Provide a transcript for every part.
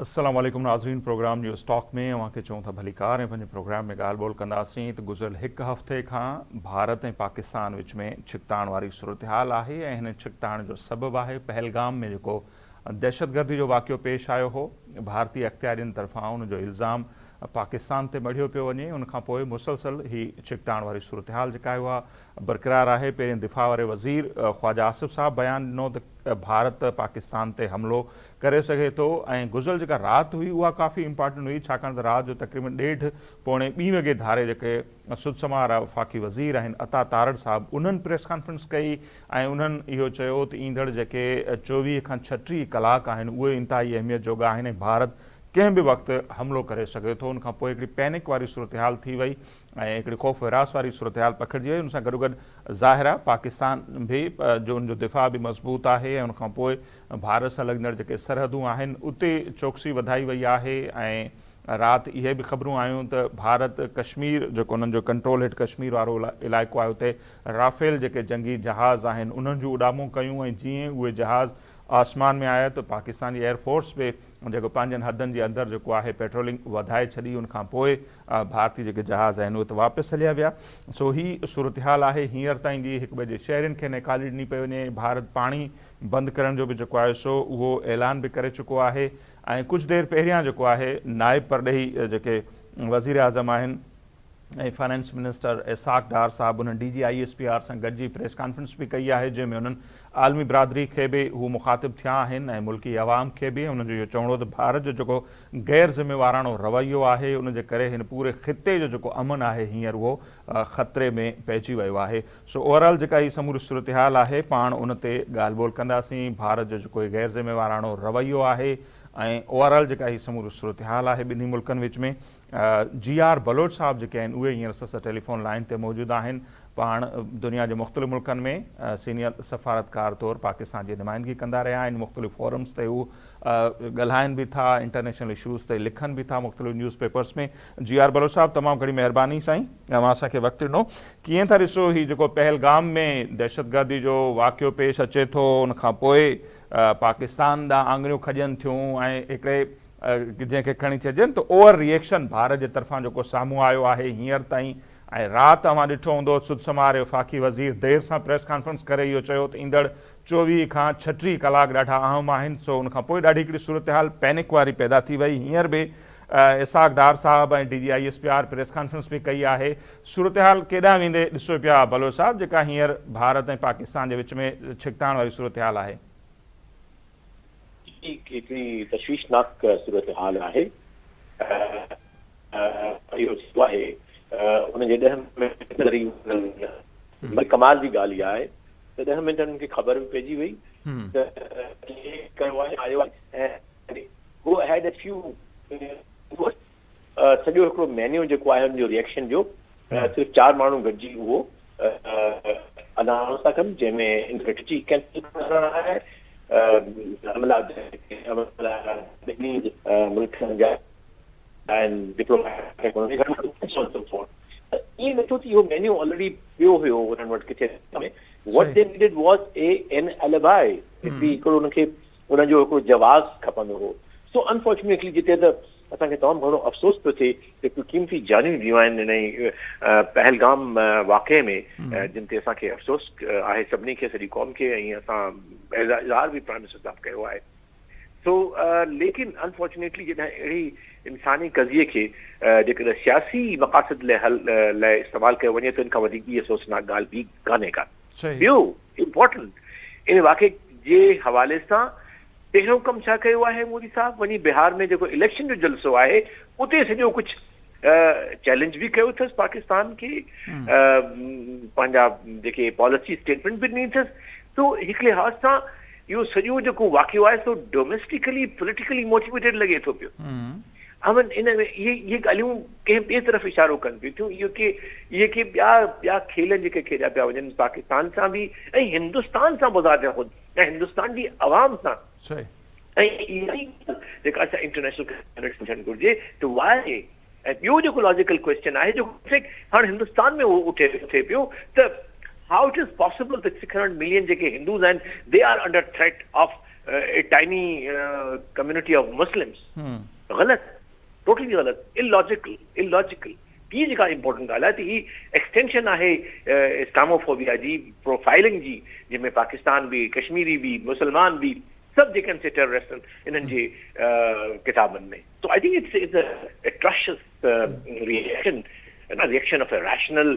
السلام عليڪم ناظرين پروگرام نيوز ٽاڪ ۾ اوهان کي چئون ٿا ڀليڪار ۽ پنهنجي پروگرام ۾ ڳالهه ٻولهه ڪنداسين ته گذريل هڪ هفتي کان ڀارت ۽ پاڪستان وچ ۾ ڇڪتاڻ واري صورتحال آهي ۽ هن ڇڪتاڻ جو سبب آهي پهلگام ۾ جيڪو دهشتگردي جو واقعو پيش آيو هو ڀارتي اختيارين طرفان ان جو الزام پاڪستان تي مڙهيو پيو وڃي ان کان پوء مسلسل هي ڇڪتاڻ واري صورتحال جيڪا آهي اها برقرار آهي پهرين دفاع واري وزير خواجه آصف صاحب بيان ڏنو ته ڀارت پاڪستان تي حملو ڪري سگهي ٿو ۽ گذريل جيڪا رات هئي اها ڪافي امپارٽنٽ هئي ڇاڪاڻ ته رات جو تقريبن ڏيڍ پوڻي ٻي وڳي ڌاري جيڪي سڌسماء وارا وفاقي وزير آهن عطا تارڙ صاحب انهن پريس ڪانفرنس ڪئي ۽ انهن اهو چيو ته ايندڙ جيڪي 24 کان 36 ڪلاڪ آهن اهي انتهائي اهميت جوڳا آهن ۽ ڀارت ڪنهن به وقت حملو ڪري سگهي ٿو ان کان پوء هڪڙي پينڪ واري صورتحال ٿي وئي ۽ هڪڙي خوف و هراس واري صورتحال پکڙجي وئي ان سان گڏوگڏ ظاهر آهي پاڪستان به جو ان جو دفاع به مضبوط آهي ۽ ان کان پوء ڀارت سان لڳندڙ جيڪي سرحدون آهن اتي چوڪسي وڌائي وئي آهي ۽ رات اهي به خبرون آيون ته ڀارت ڪشمير جيڪو انهن جو ڪنٽرول هيٺ ڪشمير وارو علائقو آهي اتي رافيل جيڪي جنگي جهاز آهن انهن جون اڏامون ڪيون ۽ جيئن اهي جهاز آسمان ۾ آيا ته پاڪستان جي ايئر فورس به جيڪو پنهنجن حدن جي اندر جيڪو آهي پيٽرولنگ وڌائي ڇڏي ان کان پوء ڀارتي جيڪي جهاز آهن اهي ته واپس هليا ويا سو هي صورتحال آهي هينئر تائين جي هڪ ٻئي جي شهرين کي نيڪالي ڏني پئي وڃي ڀارت پاڻي بند ڪرڻ جو به جيڪو آهي سو اهو اعلان به ڪري چڪو آهي ۽ ڪجهه دير پهريان جيڪو آهي نائب پرڏيهي جيڪي وزيراعظم آهن ۽ فنانس منسٽر اسحاق ڊار صاحب انهن D G I S P R سان گڏجي پريس ڪانفرنس به ڪئي آهي جنهن ۾ انهن عالمي برادري کي به هو مخاطب ٿيا آهن ۽ ملڪي عوام کي به انهن جو اهو چوڻ هو ته ڀارت جو جيڪو غير ذميواراڻو رويو آهي ان جي ڪري هن پوري خطي جو جيڪو امن آهي هينئر اهو خطري ۾ پئجي ويو آهي سو اوور آل جيڪا هي سموري صورتحال آهي پاڻ ان تي ڳالهه ٻولهه ڪنداسين ڀارت جو جيڪو هي غير ذميواراڻو رويو آهي ۽ اوور آل جيڪا هي سموري صورتحال آهي ٻنهي ملڪن وچ ۾ جي آر بلوچ صاحب جيڪي آهن اهي هينئر اسان سان ٽيليفون لائين تي موجود آهن. پاڻ دنيا جي مختلف ملڪن ۾ سينيئر سفارتڪار طور پاڪستان جي نمائندگي ڪندا رهيا آهن. مختلف فورمز تي هو ڳالهائن به ٿا، انٽرنيشنل اشوز تي لکن به ٿا مختلف نيوز پيپرز ۾. جي آر بلوچ صاحب تمام گهڻي مهرباني سائين اوهان اسان کي وقت ڏنو. ڪيئن ٿا ڏسو هي جيڪو پهلگام ۾ دهشتگردي جو واقعو پيش اچي ٿو ان کان پوء پاڪستان ڏانهن آڱريون کڄن ٿيون ۽ هڪڙي جنهن کي کڻي چئجي ته اوور ري ايڪشن ڀارت جي طرفان جيڪو سامهون آيو آهي هينئر تائين ۽ رات اوهان ڏٺو هوندو سڌسماء وفاقي وزير دير سان پريس ڪانفرنس ڪري اهو چيو ته ايندڙ 24 کان 36 ڪلاڪ ڏاڍا اهم آهن سو ان کان پوء ڏاڍي هڪڙي صورتحال پينڪ واري پيدا ٿي وئي هينئر به اسحاق ڊار صاحب ۽ D G I S P R press conference به ڪئي آهي صورتحال ڪيڏانهن ويندي ڏسو پيا بلوچ صاحب جيڪا هينئر ڀارت ۽ پاڪستان جي وچ ۾ ڇڪتاڻ واري صورتحال آهي. هي هڪڙي تشويشناڪ صورتحال آهي. اهو ٿيو آهي ان جي ڏهه منٽن اندر ئي انهن ڪمال جي ڳالهه اها آهي ته ڏهه منٽن کي خبر به پئجي وئي ته ڪنهن ڪيو آهي آيو آهي ۽ گو اهيڊ اي فيو سڄو هڪڙو مينيو جيڪو آهي ان جو ريئڪشن جو صرف چار ماڻهو گڏجي اهو انائونس ٿا ڪن جنهن ۾ انٽرٽي ڪينسل ڪرڻ آهي حملا ٻنهي ملڪن جا آهن ڊپلوميٽڪ ائين نٿو ٿي اهو مينيو آلريڊي پيو هيو انهن وٽ ڪٿي what they needed was a an alibi هڪڙو انهن کي انهن جو هڪڙو جواز کپندو هو سو انفارچونيٽلي جتي ته اسان کي تمام گهڻو افسوس پيو ٿئي ته ڪي قيمتي جانيون ويون آهن انهي پهلگام واقعي ۾ جن تي اسان کي افسوس آهي سڀني کي سڄي قوم کي ۽ اسان اظهار به پرائم منسٽر صاحب ڪيو آهي سو ليڪن انفارچونيٽلي جڏهن اهڙي انساني قضيي کي جيڪڏهن سياسي مقاصد لاء حل لاء استعمال ڪيو وڃي ته ان کان وڌيڪ ٻي افسوسناڪ ڳالهه ٻي ڪانهي ڪا ٻيو امپورٽنٽ ان واقعي جي حوالي سان پهريون ڪم ڇا ڪيو آهي مودي صاحب وڃي بهار ۾ جيڪو اليڪشن جو جلسو آهي اتي سڄو ڪجهه چئلينج به ڪيو اٿس پاڪستان کي پنهنجا جيڪي پاليسي اسٽيٽمينٽ به ڏني اٿس سو هڪ لحاظ سان اهو سڄو جيڪو واقعو آهي سو ڊوميسٽيڪلي پوليٽيڪلي موٽيويٽيڊ لڳي ٿو پيو امن ان ۾ اهي اهي ڳالهيون ڪنهن ٻئي طرف اشارو ڪن پيون ٿيون اهو ڪي اهي ڪي ٻيا ٻيا کيل جيڪي کيڏيا پيا وڃن پاڪستان سان به ۽ هندستان سان بذات خود ۽ هندستان جي عوام سان ۽ اها ئي ڳالهه جيڪا اسان انٽرنيشنل ڪميونٽي سمجهڻ گهرجي ته واء ۽ ٻيو جيڪو لاجيڪل ڪويسچن آهي جيڪو انفيڪٽ هاڻ هندستان ۾ اهو اٺي اٿي پيو ته how it is possible ته 600 ملين جيڪي هندوز آهن they are under threat of a tiny community of Muslims. غلط، ٽوٽلي غلط، الاجيڪل، Illogical. ٽين جيڪا امپورٽنٽ ڳالهه آهي ته هي ايڪسٽينشن آهي اسلاموفوبيا جي، پروفائلنگ جي، جنهن ۾ پاڪستان به، ڪشميري به، مسلمان به، سڀ جيڪي آهن سي ٽيررسٽ آهن انهن جي ڪتابن ۾. So I think it's it's a atrocious reaction, reaction of a rational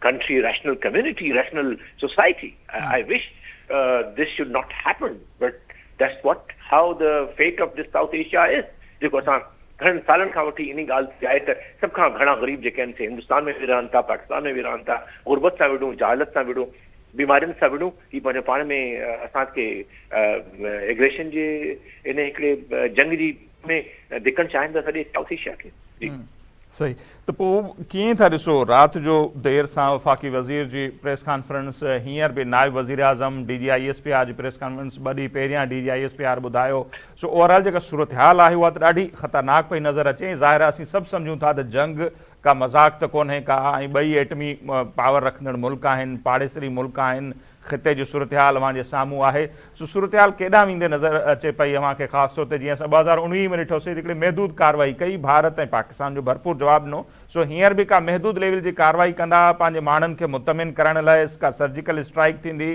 country, rational community, rational society. I wish this should not happen but that's what how the fate of this South Asia is. جيڪو اسان گهڻن سالن کان وٺي انهي ڳالهه تي آهي ته سڀ کان گهڻا غريب جيڪي آهن سي هندستان ۾ به رهن ٿا، پاڪستان ۾ به رهن ٿا، غربت سان وڙهون، جهالت سان وڙهون، بيمارين سان وڙهون، هي پنهنجو پاڻ ۾ اسان کي ايگريشن جي ان هڪڙي جنگ جي ۾ ڌڪڻ چاهين ٿا سڄي سائوٿ ايشيا کي. جي. صحيح ته پوء ڪيئن ٿا ڏسو رات جو دير سان وفاقي وزير جي پريس ڪانفرنس هينئر به نائب وزيراعظم D G I S P R جي پريس ڪانفرنس ٻه ڏينهن پهريان D G I S P R ٻڌايو سو اوور آل جيڪا صورتحال آهي اها ته ڏاڍي خطرناڪ پئي نظر اچي ۽ ظاهر آهي اسين سڀ سمجهون ٿا ته جنگ ڪا مذاق ته ڪونهي ڪا ۽ ٻئي ايٽمي پاور رکندڙ ملڪ آهن پاڙيسري ملڪ آهن خطي جي صورتحال اوهان جي سامهون آهي سو صورتحال ڪيڏانهن ويندي نظر اچي پئي اوهان کي خاص طور تي جيئن اسان 2019 ۾ ڏٺوسين ته هڪڙي محدود ڪارروائي ڪئي ڀارت ۽ پاڪستان جو ڀرپور جواب ڏنو سو هينئر به ڪا محدود ليول جي ڪارروائي ڪندا پنهنجي ماڻهن کي مطمئن ڪرڻ لاء ڪا سرجيڪل اسٽرائيڪ ٿيندي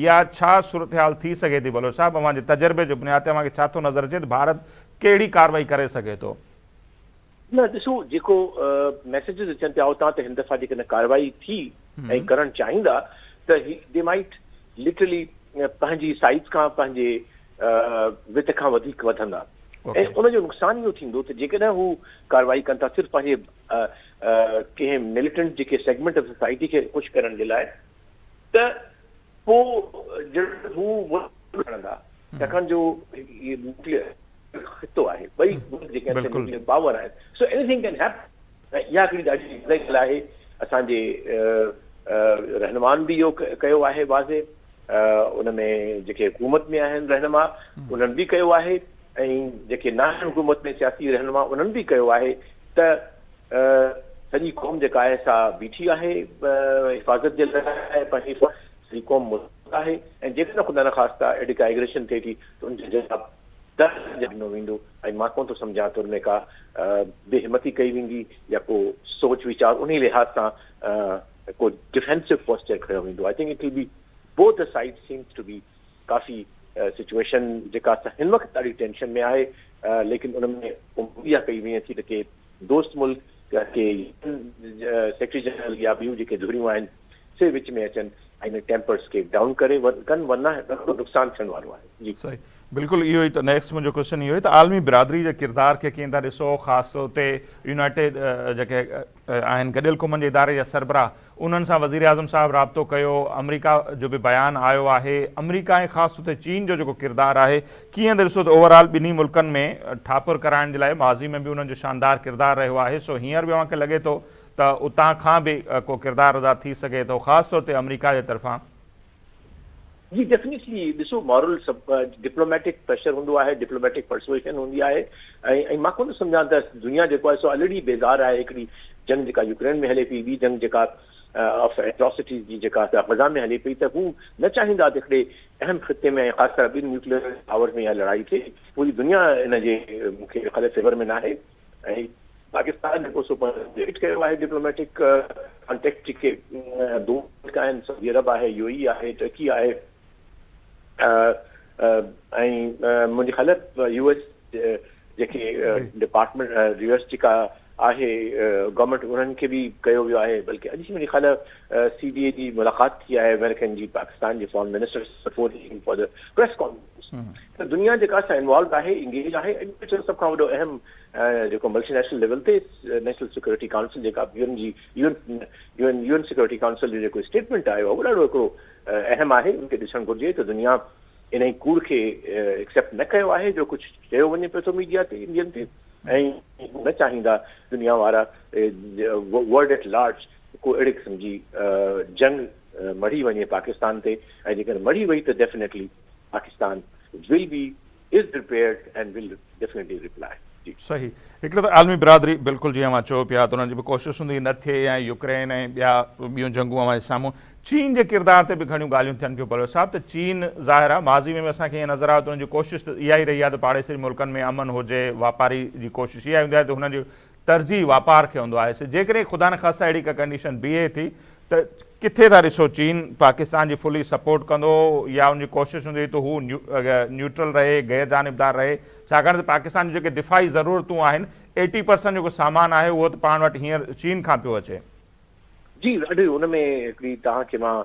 يا ڇا صورتحال ٿي سگهي ٿي بلوچ صاحب اوهان جي تجربي جي بنياد تي اوهان کي ڇا ٿو نظر اچي ته ڀارت ڪهڙي ڪارروائي ڪري سگهي ٿو؟ نه ڏسو جيڪو ميسيجز اچن پيا اتان ته هن دفعا جيڪڏهن ڪارروائي ٿي ۽ ڪرڻ چاهيندا ته هي the might literally پنهنجي سائيز کان پنهنجي وت کان وڌيڪ وڌندا ۽ ان جو نقصان اهو ٿيندو ته جيڪڏهن هو ڪارروائي ڪن ٿا صرف پنهنجي ڪنهن مليٽنٽ جيڪي سيگمينٽ آف سوسائٽي کي خوش ڪرڻ جي لاء ته پوء جڏهن هو کڻندا ڇاڪاڻ جو هي نيوڪليئر خطو آهي ٻئي ملڪ جيڪي آهن نيوڪليئر پاور آهن سو ايني ٿنگ ڪين هيپن ۽ اها هڪڙي ڏاڍي واضح ڳالهه آهي اسان جي رهنمائن به اهو ڪيو آهي واضح ان ۾ جيڪي حڪومت ۾ آهن رهنما انهن به ڪيو آهي ۽ جيڪي ناهن حڪومت ۾ سياسي رهنما انهن به ڪيو آهي ته سڄي قوم جيڪا آهي سا بيٺي آهي حفاظت جي لاء پنهنجي سڄي قوم متحد آهي ۽ جيڪڏهن خدا نخواسته اهڙي ڪا ايگريشن ٿئي ٿي ته ان جو جواب در ڏنو ويندو ۽ مان ڪونه ٿو سمجهان ته ان ۾ ڪا بي همتي ڪئي ويندي يا ڪو سوچ ويچار انهي لحاظ سان ڪو ڊفينسو پوسچر کنيو ويندو I think it will be both the side seems to be coffee situation جيڪا هن وقت ڏاڍي ٽينشن ۾ آهي ليڪن ان ۾ اميد اها ڪئي وڃي ٿي ته ڪي دوست ملڪ يا ڪي سيڪريٽري جنرل يا ٻيون جيڪي ڌريون آهن سي وچ ۾ اچن ۽ ان ٽيمپرز کي ڊائون ڪري ڪن ورنه ڏاڍو نقصان ٿيڻ وارو آهي. جي. صحيح بلڪل اهو ئي ته نيڪسٽ منهنجو ڪوئسچن اهو ئي ته عالمي برادري جي ڪردار کي ڪيئن ٿا ڏسو خاص طور تي يونائيٽيڊ جيڪي آهن گڏيل قومن جي اداري جا سربراهه انهن سان وزيراعظم صاحب رابطو ڪيو، آمريڪا جو به بيان آيو آهي، آمريڪا ۽ خاص طور تي چين جو جيڪو ڪردار آهي ڪيئن ٿا ڏسو ته اوور آل ٻنهي ملڪن ۾ ٺاپر ڪرائڻ جي لاء ماضي ۾ به انهن جو شاندار ڪردار رهيو آهي سو هينئر به اوهان کي لڳي ٿو ته اتان کان به ڪو ڪردار ادا ٿي سگهي ٿو خاص طور تي آمريڪا جي طرفان؟ جي ڊيفنيٽلي ڏسو مورل ڊپلوميٽڪ پريشر هوندو آهي ڊپلوميٽڪ پرسويشن هوندي آهي ۽ ۽ مان ڪونه سمجهان ته دنيا جيڪو آهي سو آلريڊي بيزار آهي هڪڙي جنگ جيڪا يوڪرين ۾ هلي پئي ٻي جنگ جيڪا آف ايٽراسٽيز جي جيڪا غزا ۾ هلي پئي ته هو نه چاهيندا ته هڪڙي اهم خطي ۾ ۽ خاص طرح ٻن نيوڪليئر پاورز ۾ اها لڙائي ٿئي پوري دنيا ان جي مون کي خيال فيور ۾ ناهي ۽ پاڪستان جيڪو سو پنهنجو ڪيو آهي ڊپلوميٽڪ ڪانٽيڪٽ جيڪي دوست ملڪ آهن سعودي عرب آهي يو اي آهي ٽرڪي آهي ۽ منهنجي خيال يو ايس جيڪي ڊپارٽمينٽ يو ايس جيڪا آهي گورنمينٽ انهن کي به ڪيو ويو آهي بلڪه اڄ منهنجي خيال سي ڊي اي جي ملاقات ٿي آهي آمريڪن جي پاڪستان جي foreign minister for the press conference ته دنيا جيڪا سا انوالوڊ آهي انگيج آهي ۽ سڀ کان وڏو اهم جيڪو ملٽي نيشنل ليول تي نيشنل سيڪيورٽي ڪائونسل جيڪا يو اين جي U N U N U N security council جو جيڪو اسٽيٽمينٽ آيو آهي اهو ڏاڍو هڪڙو اهم آهي ان کي ڏسڻ گهرجي ته دنيا انهي ڪوڙ کي ايڪسيپٽ نه ڪيو آهي جو ڪجهه چيو وڃي پيو ٿو ميڊيا تي انڊين تي ۽ نه چاهيندا دنيا وارا ورلڊ ايٽ لارج ڪو اهڙي قسم جي جنگ مڙهي وڃي پاڪستان تي ۽ جيڪڏهن مڙهي وئي ته definitely Pakistan will be is prepared and will definitely reply. جي. صحيح هڪڙو ته عالمي برادري بلڪل جيئن اوهان چئو پيا ته انهن جي به ڪوشش هوندي نه ٿئي ۽ يوڪرين ۽ ٻيا ٻيون جنگون اوهان جي سامهون چين جي ڪردار تي به گهڻيون ڳالهيون ٿين پيون بلوچ صاحب ته چين ظاهر آهي ماضي ۾ به اسان کي ائين نظر آيو ته انهن جي ڪوشش ته اها ئي رهي آهي ته پاڙيسري ملڪن ۾ امن هجي واپاري جي ڪوشش اها هوندي آهي ته هنن جي ترجيح واپار کي هوندو آهي سو جيڪڏهن خدا نخواسته اهڙي ڪا ڪنڊيشن بيهي ٿي ته ڪٿي ٿا ڏسو چين پاڪستان جي فلي سپورٽ ڪندو يا ان جي ڪوشش هوندي ته هو نيوٽرل رهي غير جانبدار رهي ڇاڪاڻ ته پاڪستان جون جيڪي دفاعي ضرورتون آهن ايٽي پرسنٽ جيڪو سامان آهي اهو ته پاڻ وٽ هينئر چين کان پيو اچي. جي ڏاڍي ان ۾ هڪڙي توهان کي مان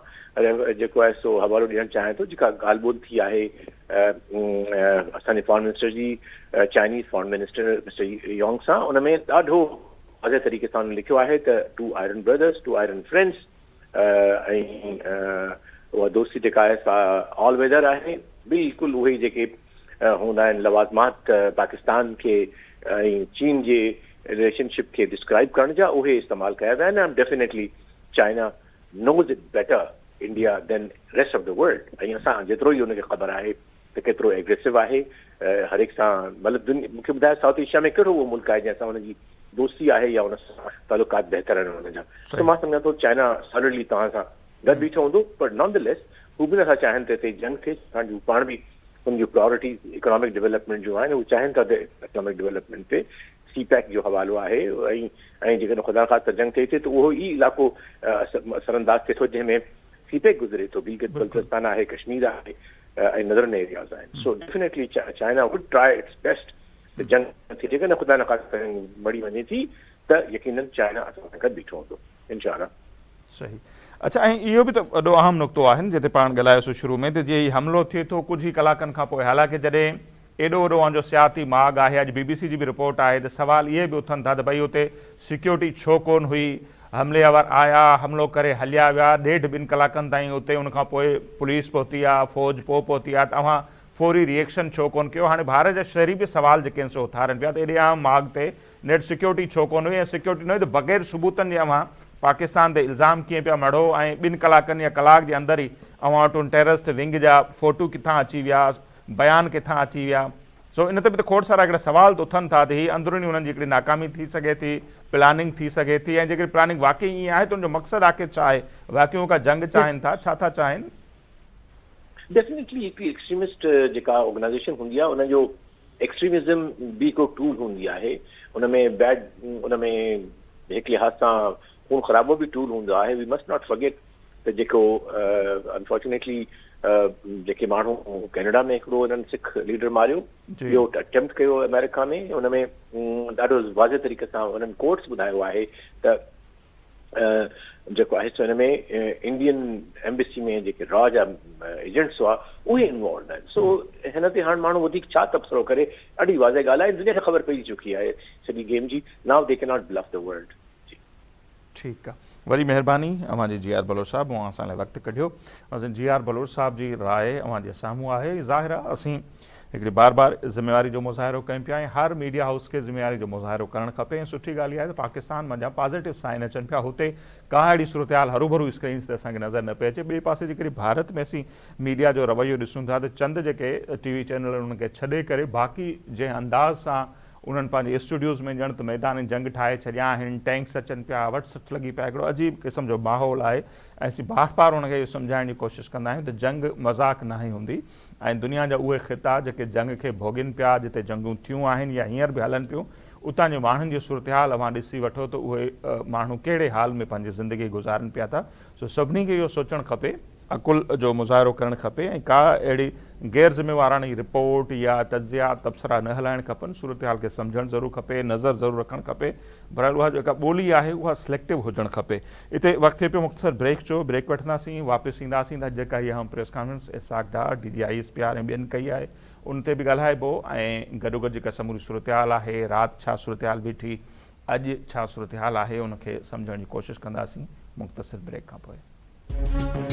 جيڪو آهي سو حوالو ڏيڻ چاهيان ٿو جيڪا ڳالهه ٻولهه ٿي آهي اسان جي فارن منسٽر جي Chinese foreign minister mister Yang سان ان ۾ ڏاڍو واضح طريقي سان لکيو آهي ته two iron brothers two iron friends ۽ اها دوستي جيڪا آهي سا آل ويدر آهي بلڪل اهي جيڪي هوندا آهن لوازمات پاڪستان کي ۽ چين جي رليشن شپ کي ڊسڪرائب ڪرڻ جا اهي استعمال ڪيا ويا آهن ۽ definitely China knows it better India than rest of the world ۽ اسان جيترو ئي ان کي خبر آهي ته ڪيترو ايگريسو آهي هر هڪ سان مطلب دنيا مون کي ٻڌايو سائوٿ ايشيا ۾ ڪهڙو اهو ملڪ آهي جنهن سان ان جي دوستي آهي يا ان سان تعلقات بهتر آهن ان جا ته مان سمجهان ٿو چائنا سالڊلي توهان سان گڏ بيٺو هوندو پر نان the ليس هو به نٿا چاهين ته هتي جنگ ٿئي ڇاڪاڻ جو هو پاڻ به ان جون پرائرٽيز اڪنامڪ ڊولپمينٽ جون آهن هو چاهين ٿا ته اڪنامڪ ڊولپمينٽ تي سي پيڪ جو حوالو آهي ۽ ۽ جيڪڏهن خدا نخواسته جنگ ٿئي ٿي ته اهو ئي علائقو اثر انداز ٿئي ٿو جنهن ۾ سي پيڪ گذري ٿو گلگت بلتستان آهي ڪشمير آهي ۽ نظرن ايرياز آهن so definitely China would try its best ته جنگ نه ٿئي جيڪڏهن خدا نخواسته جنگ مڙي وڃي ٿي ته يقينن چائنا اسان سان گڏ بيٺو هوندو انشاء الله. صحيح اڇا ۽ اهو به ته وڏو اهم نقطو آهي نه جتي پاڻ ڳالهايوسون شروع ۾ ته جيئن هي حملو ٿئي ٿو ڪجهه ئي ڪلاڪن کان پوء حالانڪه جڏهن ايڏو وڏو اوهان جو سياحتي ماڳ آهي اڄ بي بي سي جي به رپورٽ آهي ته سوال اهي به اٿن ٿا ته ڀئي اتي سيڪيورٽي ڇو ڪونه هئي حملي آور آيا حملو ڪري هليا ويا ڏيڍ ٻن ڪلاڪن تائين اتي ان کان پوء پوليس پهتي آ فوج پوء پهتي آ ته اوهان فوري ريئيڪشن ڇو ڪونه ڪيو هاڻي ڀارت جا شهري به سوال جيڪي آهن سو اٿارين پيا ته ايڏي اهم ماڳ تي نيٺ سيڪيورٽي ڇو ڪونه هئي ۽ سيڪيورٽي نه هئي ته بغير ثبوتن جي اوهان پاڪستان تي الزام ڪيئن پيا مڙهو ۽ ٻن ڪلاڪن يا ڪلاڪ جي اندر ئي اوهان وٽ ان ٽيررسٽ ونگ جا فوٽو ڪٿان اچي ويا بيان ڪٿان اچي ويا سو ان تي به ته کوڙ سارا هڪڙا سوال ته اٿن ٿا ته هي اندروني انهن جي هڪڙي ناڪامي ٿي سگهي ٿي پلاننگ ٿي سگهي ٿي ۽ جيڪڏهن پلاننگ واقعي ائين آهي ته ان جو مقصد آخر ڇا آهي واقعي هو ڪا جنگ چاهين ٿا ڇا ٿا چاهين؟ ڊيفنيٽلي هڪڙي ايڪسٽريمسٽ جيڪا آرگنائيزيشن هوندي آهي ان جو ايڪسٽريمزم به هڪڙو ٽول هوندي آهي ان ۾ بيڊ ان ۾ هڪ لحاظ سان خون خرابو به ٽول هوندو آهي وي مسٽ not forget ته جيڪو انفارچونيٽلي جيڪي ماڻهو ڪينيڊا ۾ هڪڙو انهن سک ليڊر ماريو ٻيو اٽيمپٽ ڪيو آمريڪا ۾ ان ۾ ڏاڍو واضح طريقي سان انهن ڪورٽس ٻڌايو آهي ته جيڪو آهي سو ان ۾ انڊين ايمبيسي ۾ جيڪي را جا ايجنٽس هئا اهي انوالوڊ آهن سو هن تي هاڻ ماڻهو وڌيڪ ڇا تبصرو ڪري ڏاڍي واضح ڳالهه آهي دنيا کي خبر پئجي چڪي آهي سڄي گيم جي now the cannot bluff the world جي. ٺيڪ آ وڏي مهرباني اوهان جي جي آر بلوچ صاحب اوهان اسان لاء وقت ڪڍيو اسان جي آر بلوچ صاحب جي راء اوهان جي سامهون آهي ظاهر آ اسين هڪڙي بار بار ذميواري جو مظاهرو ڪيون پيا ۽ هر ميڊيا هائوس کي ذميواري جو مظاهرو ڪرڻ کپي ۽ سٺي ڳالهه اها آهي ته پاڪستان منجهان پازيٽو سائن اچن پيا هتي ڪا اهڙي صورتحال هروڀرو اسڪرينز تي اسان کي نظر نه پئي اچي ٻئي پاسي جيڪڏهن ڀارت ۾ اسين ميڊيا جو رويو ڏسون ٿا ته چند جيڪي ٽي وي چينل آهن انهن کي ڇڏي ڪري باقي جنهن انداز سان انهن پنهنجي اسٽوڊيوز ۾ ڄڻ ته ميدان جنگ ٺاهي ڇڏيا آهن ٽينڪس اچن پيا وٺ سٺ لڳي پيا هڪڙو عجيب قسم جو ماحول آهي ۽ اسين بار بار انهن کي اهو سمجهائڻ جي ڪوشش ڪندا آهيون ته جنگ مذاق ناهي هوندي ۽ دنيا جا اهي خطا جيڪي جنگ کي ڀوڳين پيا، جتي جنگون ٿيون آهن يا هينئر به هلن پيون، اتان جي ماڻهن جي صورتحال اوهان ڏسي وٺو ته اهي ماڻهو ڪهڙي حال ۾ پنهنجي زندگي گذارين پيا ٿا. سو سڀني کي اهو سوچڻ کپي، عقل جو مظاهرو ڪرڻ کپي ۽ ڪا اهڙي غير ذميواراڻي رپورٽ يا تجزيا تبصرا نه هلائڻ کپن، صورتحال کي سمجهڻ ضرور کپي، نظر ضرور رکڻ کپي، بهرحال اها جيڪا ٻولي آهي اها سليڪٽو هجڻ کپي. اتي وقت ٿئي پيو مختصر بريڪ جو، بريڪ وٺنداسين، واپس اينداسين ته اڄ جيڪا هي اهم press conference Ishaq Dar, D G I S P R ۽ ٻين ڪئي آهي ان تي به ڳالهائبو ۽ گڏوگڏ جيڪا سموري صورتحال آهي، رات ڇا صورتحال بيٺي، اڄ ڇا صورتحال آهي ان کي سمجهڻ جي ڪوشش ڪنداسين مختصر بريڪ کان پوء.